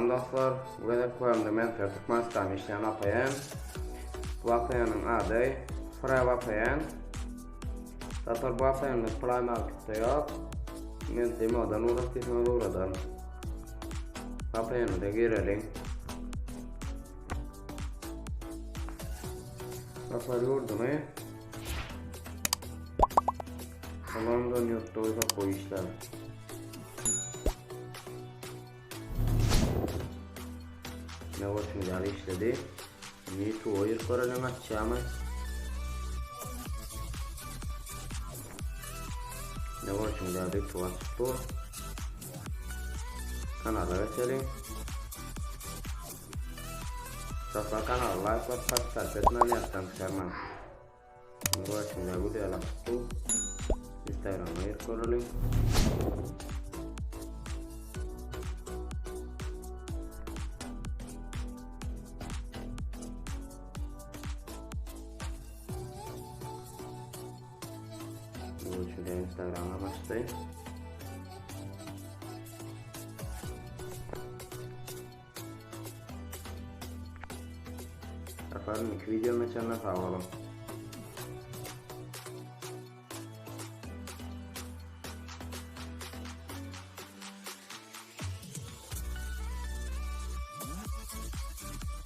boluň dostlar. Bu gezek bölümde men size Türkmenistanda işleýän APN. Bu APN-iň ady Free APN. Dostlar bu APN-de Play Marketde ýok. Men size modan ugrat diýseňiz ugradaryn. APN-de gireliň. Dostlar gördüňi. London ýurtda goýsak bu işler. Ne bolsun ýaly işledi. Indi tuwa girip göreliň açýarmy? Ne bolsun ýaly tuwa açyp dur. Kanala geçeliň. Dostlar kanala like basyp podpisat etmän ýatdan çykarmaň. Görşüňiz ýaly güzel açyp dur. Instagram'a girip göreliň. Görşüňiz Instagram'a başdy. Taparym iki videoma çenli sag boluň.